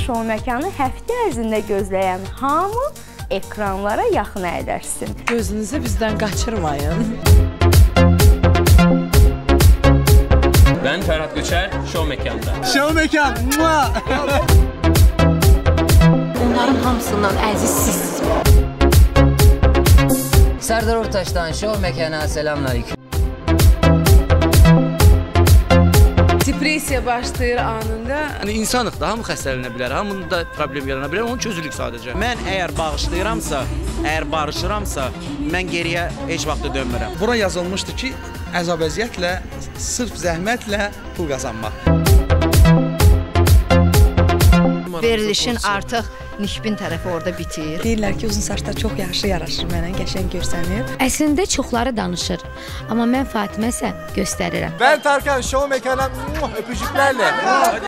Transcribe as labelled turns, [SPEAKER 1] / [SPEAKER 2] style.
[SPEAKER 1] Şou Məkanı həftə ərzində gözləyən hamı ekranlara yaxın əyləşsin.
[SPEAKER 2] Gözünüzü bizdən qaçırmayın.
[SPEAKER 3] Ben Ferhat Göçer, Şou Mekan'da.
[SPEAKER 4] Şou Mekan!
[SPEAKER 5] Onların hamısından əziz sizsiniz.
[SPEAKER 6] Serdar Ortaç'tan Şou Mekan'a selamünaleyküm.
[SPEAKER 2] Depressiya başlayır anında.
[SPEAKER 7] Yəni insanıq da, hamı xəstələnə bilər, hamının da problem yarana bilər, onu çözülük sadəcə.
[SPEAKER 8] Mən əgər bağışlayıramsa, əgər barışıramsa, mən geriyə heç vaxt da dönmürəm.
[SPEAKER 4] Bura yazılmışdı ki, əzab əziyyətlə, sırf zəhmətlə pul qazanmaq.
[SPEAKER 9] Verilişin artıq nikbin tərəfi orada bitir.
[SPEAKER 10] Deyirlər ki, uzun saçlar çox yaxşı yaraşır mənə, qəşəng görsənir.
[SPEAKER 11] Əslində çoxları danışır, amma mən Fatimə isə göstərirəm.
[SPEAKER 4] Ben Tarkan, Şou Mekan'a öpücüklerle.